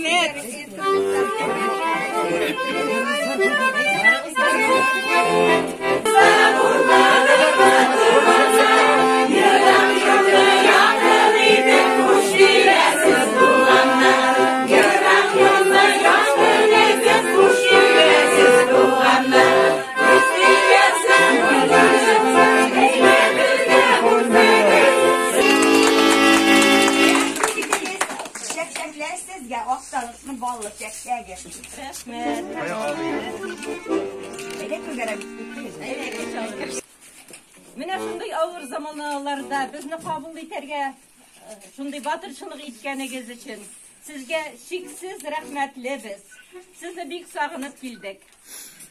Рәхмәт. Чәкчәкләр сезгә Актанышның баллы чәкчәге. Рәхмәт. Әйдә түгәрәк. Менә шундый авыр заманаларда безне кабул итәргә шундый батырчылык иткәнегез өчен сезгә чиксез рәхмәтлебез. Сезне бик сагынып килдек.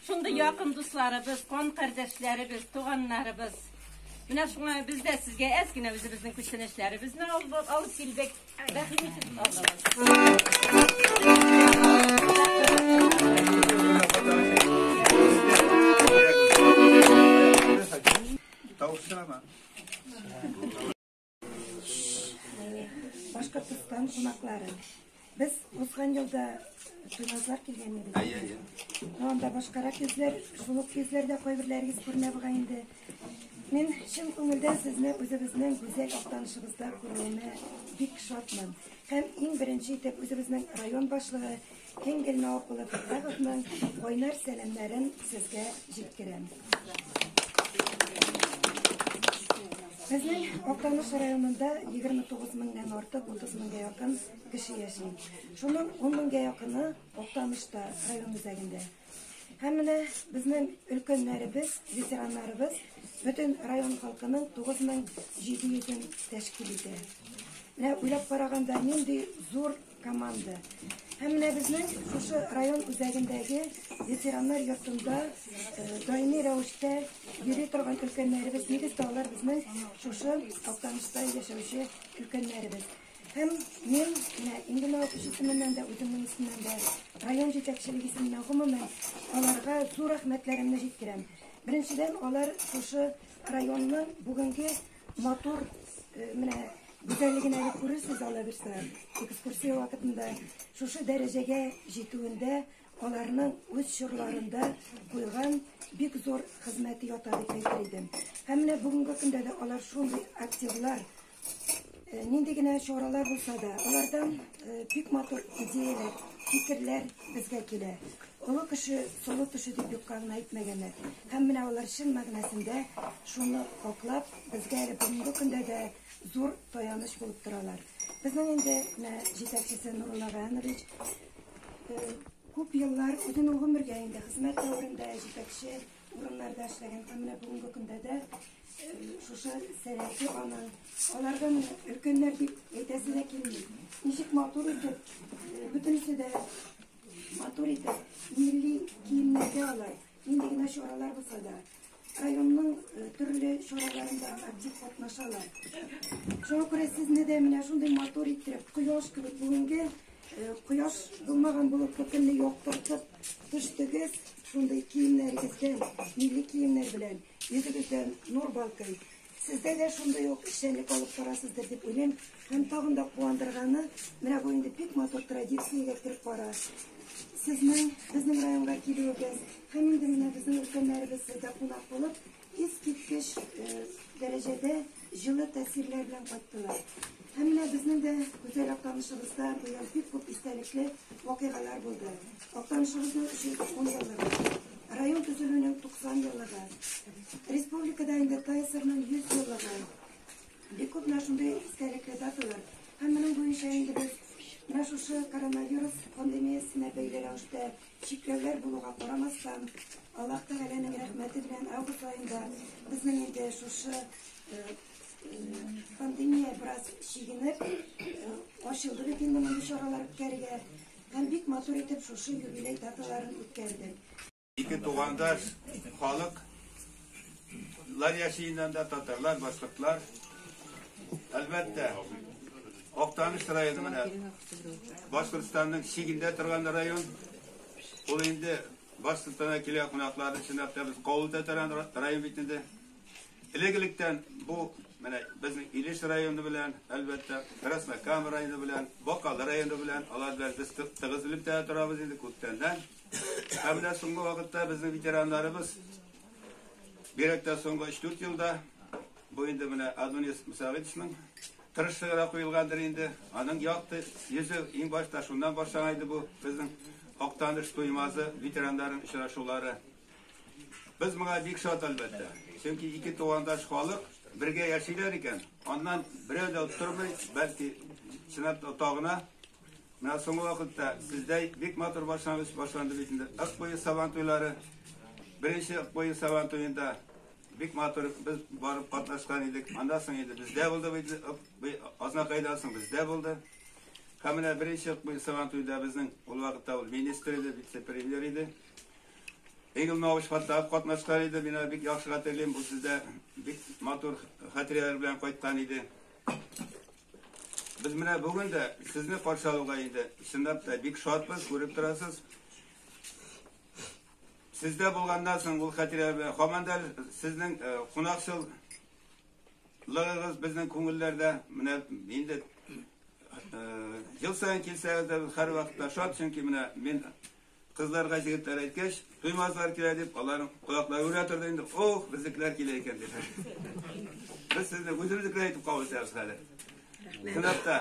Шундый якын дусларыбыз, кан кардәшләребез, туганнарыбыз. Менә шуңа без дә сезгә әз генә үзебезнең күчтәнәчләребезне алып килдек. Рәхим итеп алыгыз. Тавыш чыгама? Башкортстан кунаклары. Без узган елда Туймазлар килгән идек. Әйе, әйе. Ну, анда башкарак йөзләр, шул ук йөзләр дә кайберләрегез күренә бугай инде. Мин чын күңелдән сезне үзебезнең гүзәл Актанышыбызда күрүемә бик шатмын. Һәм иң беренче итеп үзебезнең район башлыгы Энгель Науп улы Фәттаховның кайнар сәламнәрен сезгә җиткерәм. Безнең Актаныш районында 29 меңнән артык, 30 меңгә якын кеше яши. Шуның 10 меңгә якыны Актанышта, район үзәгендә. Һәм менә безнең өлкәннәребез, ветераннарыбыз бөтен район халкының 9700-ен тәшкил итә. Менә уйлап караганда, нинди зур команда. Һәм менә безнең шушы район үзәгендәге ветераннар йортында даими рәвештә йөри торган өлкәннәребез, нигездә алар безнең шушы Актанышта яшәүче өлкәннәребез. Һәм мин менә Ингел Науп исеменнән дә, үземнең исемнән дә, район җитәкчелеге исеменнән гомумән аларга зур рәхмәтләремне җиткерәм. Беренчедән, алар шушы районның бүгенге матур менә гүзәллеген әле күрерсез алла бирсә, экскурсия вакытында шушы дәрәҗәгә җитүендә аларның үз чорларында куйган бик зур хезмәте ята дип әйтер идем. Һәм менә бүгенге көндә дә алар шундый активлар, нинди генә чаралар булса да, алардан бик матур идеяләр, фикерләр безгә килә. Олы кеше солы төше дип юкка гына әйтмәгәннәр. Һәм менә алар чын мәгънәсендә шуны аклап, безгә әле бүгенге көндә дә зур таяныч булып торалар. Безнең инде менә җитәкчесе Нурулла Гаянович күп еллар үзенең гомергә инде хезмәт дәверендә җитәкче урыннарда эшләгән һәм менә бүгенге көндә дә шушы сәләте аның. Аларга менә өлкәннәр дип әйтәсе дә килми. Ничек матур итеп, бөтенесе дә матур итеп милли киемнәргә алар, нинди генә чаралар булса да, районның төрле чараларында актив катнашалар. Шуңа күрә сезне дә менә шундый матур иттереп, кояш кебек бүгенге кояш булмаган болытлы көнне яктыртып төштегез, шундый киемнәрегездән, милли киемнәр белән йөзегездән нур балкый. Сездә дә шундый ук эшчәнлек алып барасыздыр дип уйлыйм. Һәм тагын да куандырганы, менә бу инде бик матур традициягә кереп бара. Сезнең безнең районга килүегез һәм инде менә безнең өлкәннәребез сездә кунак булып, искиткеч дәрәҗәдә җылы тәэсирләр белән кайттылар. Һәм менә безнең дә гүзәл Актанышыбызда быел бик күп истәлекле вакыйгалар булды. Актанышыбызның 310 еллыгы, район төзелүенең 90 еллыгы, республикада инде ТАССРның 100 еллыгы. Бик күп менә шундый истәлекле даталар. Һәм моның буенча инде без менә шушы коронавирус пандемиясенә бәйле рәвештә чикләүләр булуга карамастан, Аллаһ Тәгаләнең рәхмәте белән август аенда безнең инде шушы пандемия бераз чигенеп, ачылды бит инде мондый чаралар үткәрергә. Һәм бик матур итеп шушы юбилей даталарын үткәрдек. Ике тугандаш халык лар яши инде, татарлар, башкортлар. Әлбәттә, Актаныш районы менә Башкортстанның чигендә торган район. Ул инде Башкортстанга килгән кунакларны чынлап та без кабул итә торган район бит инде. Элек-электән бу Менә безнең Илеш районы белән, әлбәттә, Краснокама районы белән, Бакалы районы белән, алар белән без тыгыз элемтәдә торабыз инде күптәннән. Һәм менә соңгы вакытта безнең ветераннарыбыз, бигрәк тә соңгы 3-4 елда, бу инде менә Адонис Мусагитовичның тырышлыгына куелгандыр инде. Аның якты йөзе иң башта шуннан башлана иде бу безнең Актаныш Туймазы ветераннарының очрашулары. Без моңа бик шат, әлбәттә. Чөнки ике тугандаш халык бергә яшиләр икән, аннан берәү дә оттырмый, бәлки чынлап та ота гына. Менә соңгы вакытта сездә бик матур башлангыч башланды бит инде. Ык буе сабан туйлары. Беренче Ык буе сабан туенда бик матур без барып катнашкан идек. Аннан соң инде бездә булды бит Ык буе, Азнакайдан соң бездә булды. Һәм менә беренче Ык буе сабан туенда безнең ул вакытта ул министр иде, вице-премьер иде. Энгель Нович Фаттахов катнашкан иде. Мин аны бик яхшы хәтерлим. Бу сездә бик матур хатирәләр белән кайткан иде. Без менә бүген дә сезне каршы алуга инде чынлап та бик шатбыз, күреп торасыз. Сездә булганнан соң ул хатирәләр белән һаман да сезнең кунакчыл лыгыгыз безнең күңелләрдә. Менә инде ел саен килсәгез дә без һәрвакытта шат, чөнки менә мин Кызларга җегетләр әйткәч, туймазлар килә дип, аларның колаклары үрә торды инде. Ох, безнекеләр килә икән диләр. Без сезне үзебезнекеләр итеп кабул итәбез хәзер. Чынлап та,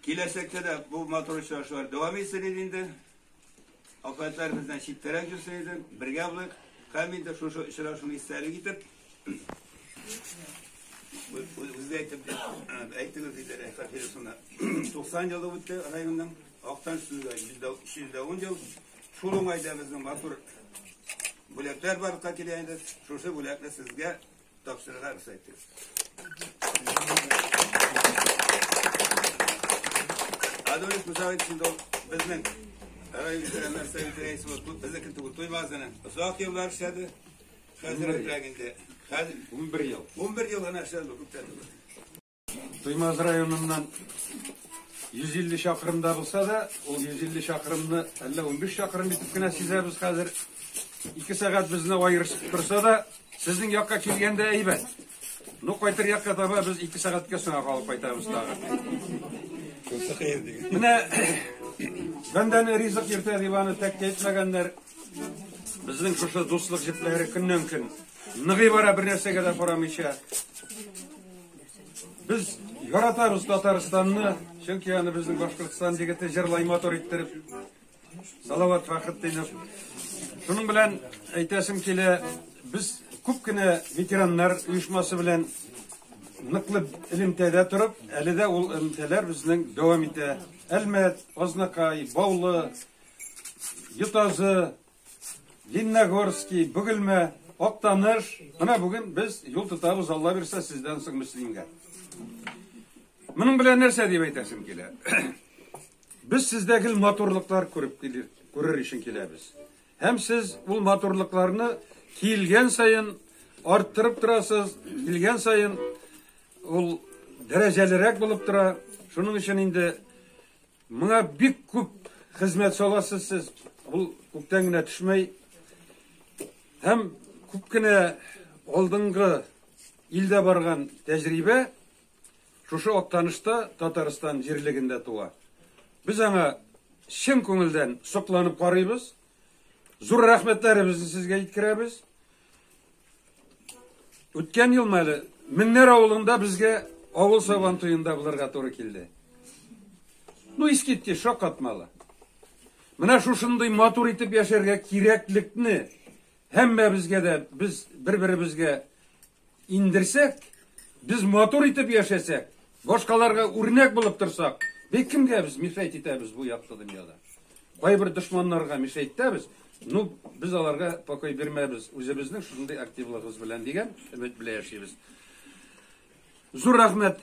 киләчәктә дә бу матур очрашулар дәвам итсен иде инде. Афәтләр бездән читтәрәк йөрсен иде. Бергә булыйк. Һәм инде шушы очрашуны истәлек итеп, Үзе әйтеп, әйтегез диде Рәйха Фирусовна. 90 елы үтте районның, Актан сүзгә 110 ел. Шул уңайда безнең матур бүләкләр барлыкка килә инде. Шушы бүләкне сезгә тапшырырга рөхсәт итегез. Адонис Мусавич инде ул безнең район ветераннар советы рәисе булып, безнеке түгел, Туймазының озак еллар эшләде. Хәзер инде. Хәзер 11 ел. 11 ел гына эшләде, күптән түгел. Туймаз районыннан 150 чакрымда булса да, ул 150 чакрымны әллә 15 чакрым итеп кенә сизәбез хәзер. 2 сәгать безне аерышып торса да, сезнең якка килгәндә әйбәт. Ну, кайтыр якка таба без 2 сәгатькә соңа калып кайтабыз тагы. Менә бәндәне ризык йөртә дип аны тәккә әйтмәгәннәр. Безнең шушы дуслык җепләре көннән-көн ныгый бара, бер нәрсәгә дә карамыйча. Без яратабыз Татарстанны, чөнки аны безнең Башкортстан егете җырлай матур иттереп. Салават Фәхретдинов. Шуның белән әйтәсем килә, без күп кенә ветераннар оешмасы белән ныклы элемтәдә торып, әле дә ул элемтәләр безнең дәвам итә. Әлмәт, Азнакай, Баулы, Ютазы, Лениногорский, Бөгелмә, Актаныш. Менә бүген без юл тотабыз, Алла бирсә, сездән соң Мөслимгә. Моның белән нәрсә дип әйтәсем килә? Без сездә гел матурлыклар күреп килер, күрер өчен киләбез. Һәм сез ул матурлыкларны килгән саен арттырып торасыз, килгән саен ул дәрәҗәлерәк булып тора. Шуның өчен инде моңа бик күп хезмәт саласыз сез. Ул күктән генә төшмәй. Һәм күп кенә алдынгы илдә барган тәҗрибә шушы Актанышта, Татарстан җирлегендә туа. Без аңа чын күңелдән сокланып карыйбыз. Зур рәхмәтләребезне сезгә җиткерәбез. Үткән ел әле Меңнәр авылында безгә авыл сабан туенда булырга туры килде. Ну, искиткеч, шаккатмалы. Менә шушындый матур итеп яшәргә кирәклекне һәммәбезгә дә без бер-беребезгә индерсәк, без матур итеп яшәсәк, башкаларга үрнәк булып торсак, бик кемгә без мешать итәбез бу якты дөньяда? Кайбер дошманнарга мешать итәбез, ну, без аларга покой бирмәбез, үзебезнең шундый активлыгыбыз белән дигән өмет белән яшибез. Зур рәхмәт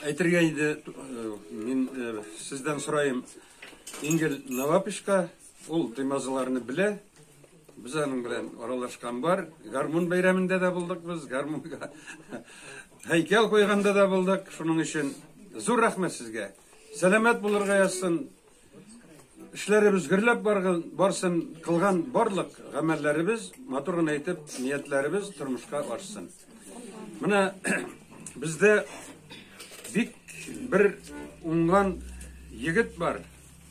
әйтергә инде, мин сездән сорайым, Ингел Навапичка, ул туймазыларны белә, без аның белән аралашкан бар, гармун бәйрәмендә дә булдык без, гармунга һәйкәл куйганда да булдык, шуның өчен зур рәхмәт сезгә. Сәламәт булырга язсын, эшләребез гөрләп барсын, кылган барлык гамәлләребез, матур гына итеп, ниятләребез тормышка ашсын. Менә бездә бик бер уңган егет бар.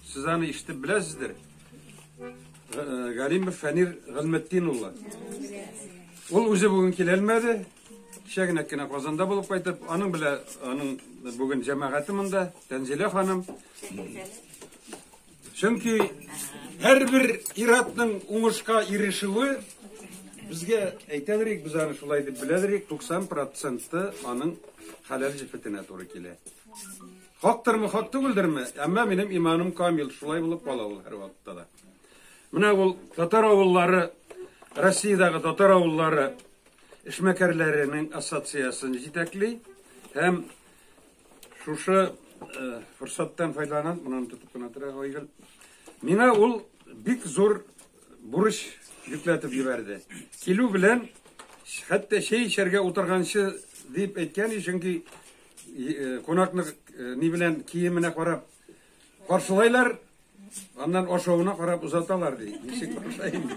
Сез аны ишетеп беләсездер. Галимов Фәнир Гыйлметдин улы. Ул үзе бүген килә алмады. Кичә генә кенә Казанда булып кайтып, аның белән аның бүген җәмәгате монда, Тәнзилә ханым. Чөнки һәрбер ир-атның уңышка ирешүе безгә әйтәдерик, без аны шулай дип беләдерик, 90 проценты аның хәләл җефетенә туры килә. Хактырмы, хак түгелдерме? Әмма минем иманым камил, шулай булып кала ул һәрвакытта да. Менә ул татар авыллары, Россиядәге татар авыллары эшмәкәрләренең ассоциациясен җитәкли һәм шушы форсаттан файдаланып, моны тотып кына тора Айгөл. Миңа ул бик зур бурыч йөкләтеп җибәрде. Килү белән хәтта чәй эчәргә утырганчы дип әйткән, чөнки кунакны ни белән киеменә карап каршылайлар, аннан ашавына карап озаталар ди. Ничек ашай инде?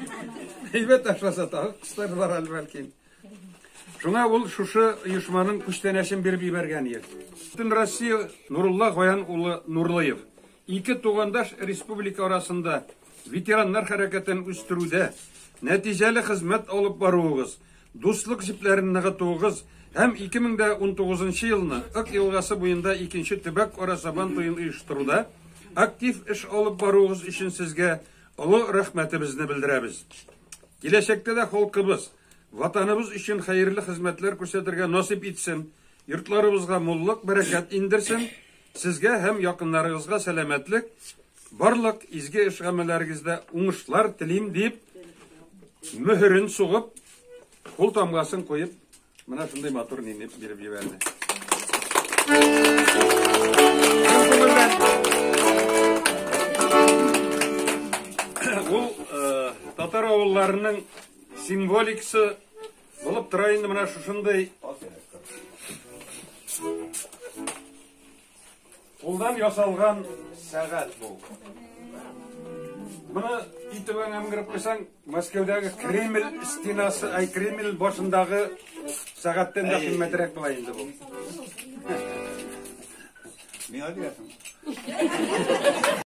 Әйбәт ашаса тагы кыстарлар әле бәлки. Шуңа ул шушы оешманың күчтәнәчен биреп җибәргән ир. Бөтен Россия Нурулла Гаян улы Нурлыев ике тугандаш республика арасында ветераннар хәрәкәтен үстерүдә нәтиҗәле хезмәт алып баруыгыз, дуслык җепләрен ныгытуыгыз һәм 2019 елны Ык елгасы буенда икенче төбәк ара сабан туен оештыруда актив эш алып баруыгыз өчен сезгә олы рәхмәтебезне белдерәбез. Киләчәктә дә халкыбыз, Ватаныбыз өчен хәерле хезмәтләр күрсәтергә насыйп итсен, йортларыбызга муллык, бәрәкәт индерсен, сезгә һәм якыннарыгызга сәламәтлек, барлык изге эш-гамәлләрегездә уңышлар телим дип, мөһерен сугып, кул тамгасын куеп, менә шундый матур нине биреп җибәрде. Ул татар авылларының символикасы булып тора инде менә шушындый кулдан ясалган сәгать бу. Моны өй түбәңә менгереп куйсаң, Мәскәүдәге Кремль стенасы, ай Кремль башындагы сәгатьтән дә кыйммәтрәк була инде бу. Миңа бирәсең.